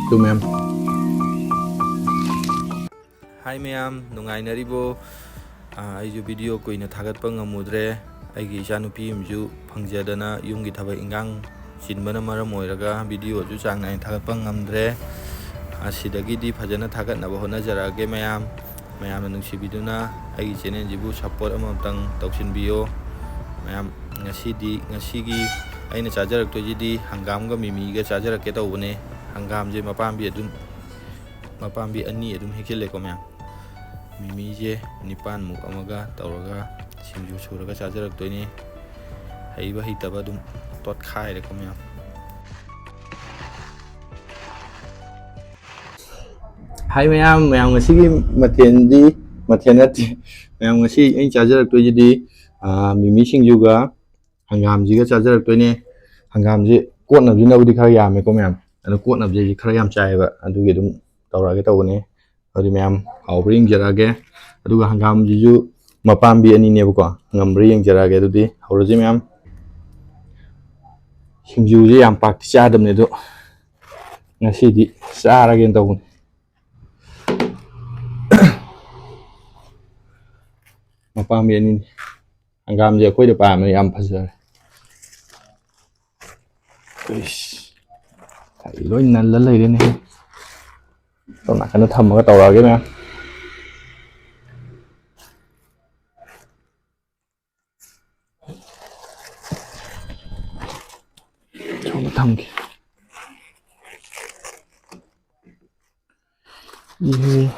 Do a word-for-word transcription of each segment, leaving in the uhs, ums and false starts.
Two ꯃꯌꯥꯝ꯫ ꯍꯥꯏ ꯃꯌꯥꯝ, ꯅꯨꯡꯉꯥꯏꯅꯔꯤꯕꯣ? ꯑꯥ, ꯑꯩꯁꯨ ꯚꯤꯗꯤꯑꯣ ꯀꯨꯏꯅ ꯊꯥꯒꯠꯄ ꯉꯝꯃꯨꯗ꯭ꯔꯦ꯫ ꯑꯩꯒꯤ ꯏꯆꯥꯅꯨꯄꯤ ꯑꯃꯁꯨ ꯐꯪꯖꯗꯅ ꯌꯨꯝꯒꯤ ꯊꯕꯛ ꯏꯟꯈꯥꯡ ꯆꯤꯟꯕꯅ ꯃꯔꯝ ꯑꯣꯏꯔꯒ ꯚꯤꯗꯤꯑꯣꯁꯨ ꯆꯥꯡ ꯅꯥꯏꯅ ꯊꯥꯒꯠꯄ ꯉꯝꯗ꯭ꯔꯦ꯫ ꯑꯁꯤꯗꯒꯤꯗꯤ ꯐꯖꯅ ꯊꯥꯒꯠꯅꯕ ꯍꯣꯠꯅꯖꯔꯛꯑꯒꯦ ꯃꯌꯥꯝ꯫ ꯃꯌꯥꯝꯅ ꯅꯨꯡꯁꯤꯕꯤꯗꯨꯅ ꯑꯩꯒꯤ ꯆꯦꯅꯦꯜꯁꯤꯕꯨ ꯁꯞꯄꯣꯔꯠ ꯑꯃꯃꯝꯇꯪ ꯇꯧꯁꯤꯟꯕꯤꯌꯣ꯫ ꯃꯌꯥꯝ, ꯉꯁꯤꯗꯤ, ꯉꯁꯤꯒꯤ ꯑꯩꯅ ꯆꯥꯖꯔꯛꯇꯣꯏꯁꯤꯗꯤ ꯍꯪꯒꯥꯝꯒ ꯃꯤꯃꯤꯒ ꯆꯥꯖꯔꯛꯀꯦ ꯇꯧꯕꯅꯦ꯫ ꯍꯪꯒꯥꯝꯁꯦ ꯃꯄꯥꯝꯕꯤ ꯑꯗꯨꯝ, ꯃꯄꯥꯝꯕꯤ ꯑꯅꯤ ꯑꯗꯨꯝ ꯍꯦꯛꯆꯜꯂꯦꯀꯣ ꯃꯌꯥꯝ꯫ ꯃꯤꯃꯤꯁꯦ ꯅꯤꯄꯥꯟꯃꯨꯛ ꯑꯃꯒ ꯇꯧꯔꯒ ꯁꯤꯡꯖꯨ ꯁꯨꯔꯒ ꯆꯥꯖꯔꯛꯇꯣꯏꯅꯦ꯫ ꯍꯩꯕ ꯍꯩꯇꯕ ꯑꯗꯨꯝ ꯇꯣꯠꯈꯥꯏꯔꯦꯀꯣ ꯃꯌꯥꯝ꯫ ꯍꯥꯏ ꯃꯌꯥꯝ, ꯃꯌꯥꯝ ꯉꯁꯤꯒꯤ ꯃꯊꯦꯜꯗꯤ, ꯃꯊꯦꯜ ꯅꯠꯇꯦ, ꯃꯌꯥꯝ ꯉꯁꯤ ꯑꯩꯅ ꯆꯥꯖꯔꯛꯇꯣꯏꯁꯤꯗꯤ, ꯑꯥ, ꯃꯤꯃꯤ ꯁꯤꯡꯖꯨꯒ ꯍꯪꯒꯥꯝꯁꯤꯒ ꯆꯥꯖꯔꯛꯇꯣꯏꯅꯦ꯫ ꯍꯪꯒꯥꯝꯁꯤ ꯀꯣꯠꯅꯕꯁꯤꯅꯕꯨꯗꯤ ꯈꯔ ꯌꯥꯝꯃꯦꯀꯣ ꯃꯌꯥꯝ, ꯑꯗꯣ ꯀꯣꯠꯅꯕꯁꯦ ꯑꯩꯁꯦ ꯈꯔ ꯌꯥꯝ ꯆꯥꯏꯌꯦꯕ, ꯑꯗꯨꯒꯤ ꯑꯗꯨꯝ ꯇꯧꯔꯛꯑꯒꯦ ꯇꯧꯕꯅꯦ꯫ ꯑꯗꯨꯗꯤ ꯃꯌꯥꯝ ꯍꯥꯎꯕ꯭ꯔꯥ ꯌꯦꯡꯖꯔꯛꯑꯒꯦ꯫ ꯑꯗꯨꯒ ꯍꯪꯒꯥꯝꯁꯤꯁꯨ ꯃꯄꯥꯝꯕꯤ ꯑꯅꯤꯅꯦꯕꯀꯣ, ꯉꯝꯕ꯭ꯔꯥ ꯌꯦꯡꯖꯔꯛꯑꯒꯦ꯫ ꯑꯗꯨꯗꯤ ꯍꯧꯔꯁꯤ ꯃꯌꯥꯝ꯫ ꯁꯤꯡꯖꯨꯁꯦ ꯌꯥꯝ ꯄꯥꯛꯇꯤ ꯆꯥꯗꯕꯅꯦ, ꯑꯗꯣ ꯉꯁꯤꯗꯤ ꯆꯥꯔꯒꯦꯅ ꯇꯧꯕꯅꯦ꯫ ꯃꯄꯥꯝꯕꯤ ꯑꯅꯤꯅꯤ꯫ ꯍꯪꯒꯥꯝꯁꯦ ꯑꯩꯈꯣꯏꯗ ꯄꯥꯟꯕꯅ ꯌꯥꯝ ꯐꯖꯔꯦ꯫ ꯏꯁ, ꯑꯩ ꯂꯣꯏ ꯅꯜꯂ ꯂꯩꯔꯦꯅꯦ꯫ ꯁꯣꯝ ꯅꯥꯀꯟꯗ ꯊꯝꯃꯒ ꯇꯧꯔꯛꯑꯒꯦ ꯃꯌꯥꯝ꯫ ꯁꯣꯝꯗ ꯊꯝꯒꯦ꯫ ꯏꯍꯦ꯫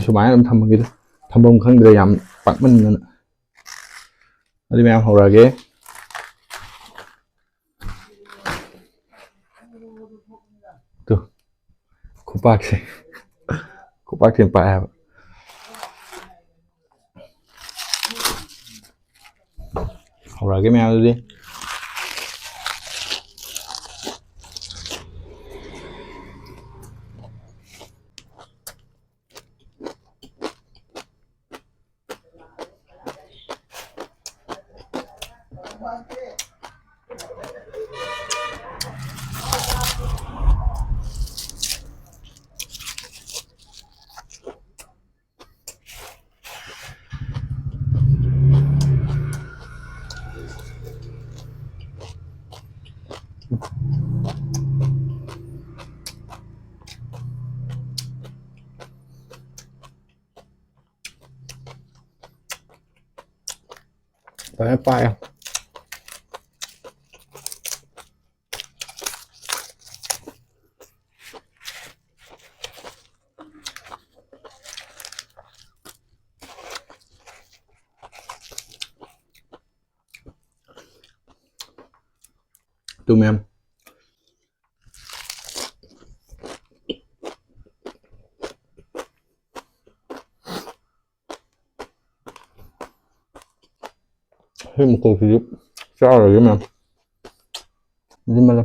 ꯁꯨꯃꯥꯏꯅ ꯑꯗꯨꯝ ꯊꯝꯃꯒꯦꯗ꯫ ꯊꯝꯐꯝ ꯈꯪꯗ꯭ꯔꯦ, ꯌꯥꯝ ꯄꯥꯛꯃꯟꯗꯅ꯫ ꯑꯗꯨ ꯃꯌꯥꯝ ꯍꯧꯔꯛꯑꯒꯦ꯫ ꯇꯨ, ꯈꯨꯄꯥꯛꯁꯦ, ꯈꯨꯄꯥꯛꯁꯦ ꯄꯥꯛꯑꯦ ꯍꯥꯏꯕ꯫ ꯍꯧꯔꯛꯑꯒꯦ ꯃꯌꯥꯝ ꯑꯗꯨꯗꯤ꯫ ꯐꯖꯅ ꯄꯥꯏꯌꯣ꯫ ꯇꯨ ꯃꯌꯥꯝ꯫ ꯁꯤ ꯃꯀꯣꯛꯁꯤꯗꯤ ꯆꯥꯔꯣꯏꯒꯦ ꯃꯌꯥꯝ꯫ ꯁꯤꯃꯅ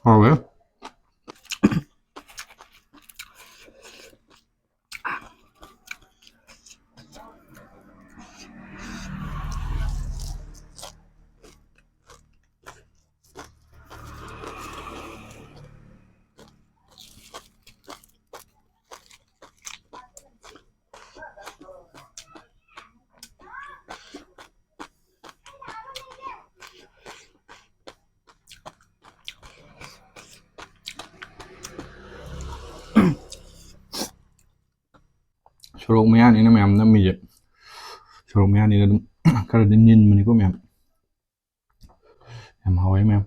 ꯍꯥꯎꯋꯦ꯫ ꯁꯣꯔꯣꯛ ꯃꯌꯥꯅꯤꯅ ꯃꯌꯥꯝ ꯅꯝꯃꯤꯁꯦ꯫ ꯁꯣꯔꯣꯛ ꯃꯌꯥꯅꯤꯅ ꯑꯗꯨꯝ ꯈꯔꯗꯤ ꯅꯤꯟꯕꯅꯤꯀꯣ ꯃꯌꯥꯝ꯫ ꯌꯥꯝ ꯍꯥꯎꯋꯦ ꯃꯌꯥꯝ꯫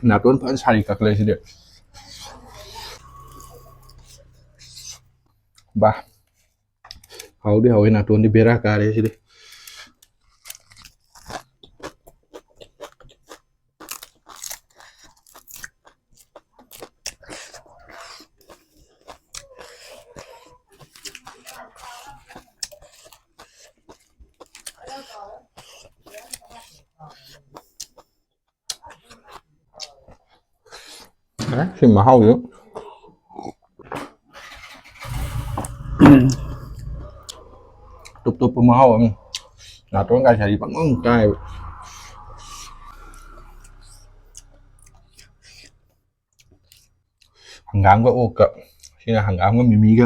ꯅꯥꯇꯣꯟ ꯐꯖꯅ ꯁꯥꯔꯤ ꯀꯛꯂꯦ ꯁꯤꯗꯤ꯫ ꯕꯥ꯫ ꯍꯥꯎꯗꯤ ꯍꯥꯎꯋꯦ, ꯅꯥꯇꯣꯟꯗꯤ ꯕꯦꯔꯥ ꯀꯥꯔꯦ ꯁꯤꯗꯤ꯫ ꯑꯦ, ꯁꯤ ꯃꯍꯥꯎꯁꯨ ꯇꯣꯞ ꯇꯣꯞꯄ ꯃꯍꯥꯎ ꯑꯃ꯫ ꯅꯥꯇꯣꯟ ꯀꯥꯏꯁꯥꯗꯤ ꯄꯪꯉꯪ ꯀꯥꯏꯕ꯫ ꯍꯪꯒꯥꯝꯒ ꯑꯣꯛꯀ꯫ ꯁꯤꯅ ꯍꯪꯒꯥꯝꯒ ꯃꯤꯃꯤꯒ꯫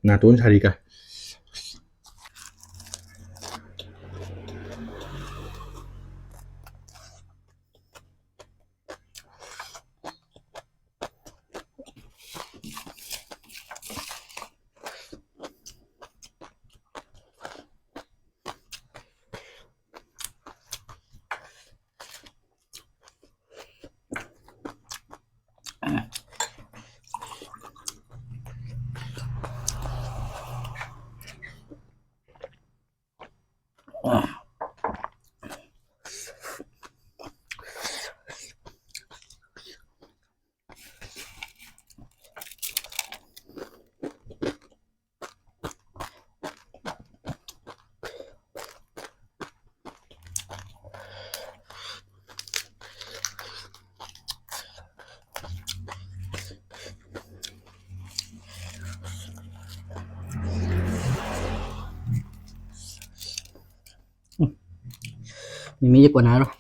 ꯅꯥꯇꯣꯟ ꯁꯥꯔꯤ ꯀꯥꯏ꯫ ꯃꯤꯃꯤꯁꯦ ꯀꯣꯟꯅꯔꯣꯏ꯫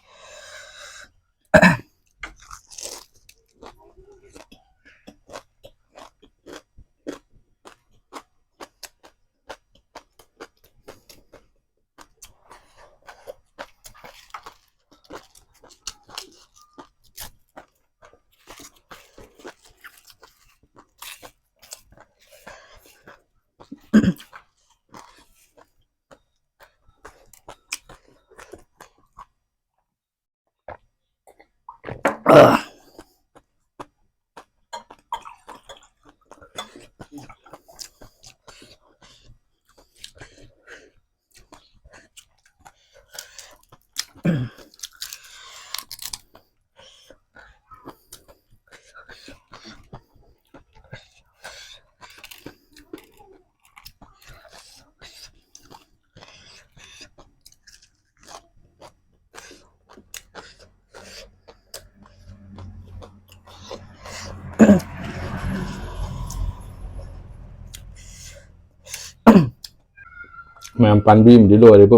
ꯃꯌꯥꯝ ꯄꯥꯟꯕꯤ ꯑꯃꯗꯤ ꯂꯣꯏꯔꯦꯕꯨ,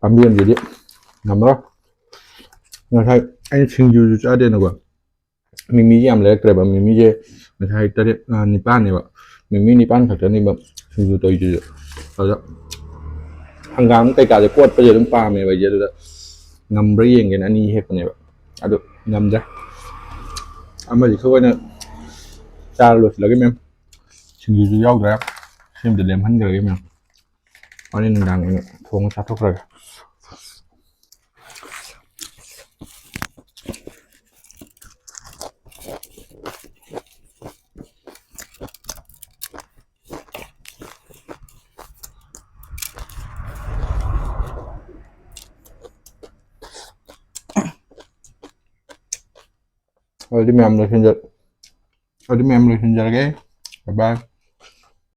ꯄꯥꯟꯕꯤ ꯑꯃꯗꯤ ꯉꯝꯃꯔꯣꯏ꯫ ꯉꯁꯥꯏ ꯑꯩꯅ ꯁꯤꯡꯖꯨꯁꯨ ꯆꯥꯗꯦꯅꯀꯣ, ꯃꯤꯃꯤꯁꯦ ꯌꯥꯝ ꯂꯩꯔꯛꯇ꯭ꯔꯦꯕ꯫ ꯃꯤꯃꯤꯁꯦ ꯉꯁꯥꯏ ꯇꯔꯦꯠ, ꯑ, ꯅꯤꯄꯥꯟꯅꯦꯕ꯫ ꯃꯤꯃꯤ ꯅꯤꯄꯥꯟ ꯈꯛꯇꯅꯦꯕ ꯁꯤꯡꯖꯨ ꯇꯧꯔꯤꯗꯨꯁꯨ꯫ ꯑꯗꯨꯗ ꯍꯪꯒꯥꯝ ꯀꯩꯀꯥꯁꯦ ꯀꯣꯠꯄꯁꯦ ꯑꯗꯨꯝ ꯄꯥꯝꯃꯦꯕ ꯑꯩꯁꯦ꯫ ꯑꯗꯨꯗ ꯉꯝꯕ꯭ꯔꯥ ꯌꯦꯡꯒꯦꯅ ꯑꯅꯤ ꯍꯦꯛꯄꯅꯦꯕ꯫ ꯑꯗꯨ ꯉꯝꯗ꯭ꯔꯦ꯫ ꯑꯃꯗꯤ ꯈꯛ ꯑꯣꯏꯅ ꯆꯥꯔ ꯂꯣꯏꯁꯤꯜꯂꯒꯦ ꯃꯦꯝ꯫ ꯁꯤꯡꯖꯨꯁꯨ ꯌꯥꯎꯗ꯭ꯔꯦ꯫ ꯁꯤꯃꯗꯤ ꯂꯦꯝꯍꯟꯈ꯭ꯔꯒꯦ ꯃꯦꯝ꯫ ꯍꯣꯔꯦꯟ ꯅꯨꯡꯗꯥꯡ ꯑꯣꯏꯅ ꯊꯣꯡꯉ ꯆꯥꯊꯣꯛꯈ꯭ꯔꯒꯦ꯫ ꯑꯗꯨꯗꯤ ꯃꯌꯥꯝ ꯂꯣꯏꯁꯤꯟꯖ-, ꯑꯗꯨꯗꯤ ꯃꯌꯥꯝ ꯂꯣꯏꯁꯤꯟꯖꯔꯒꯦ꯫ Bye bye꯫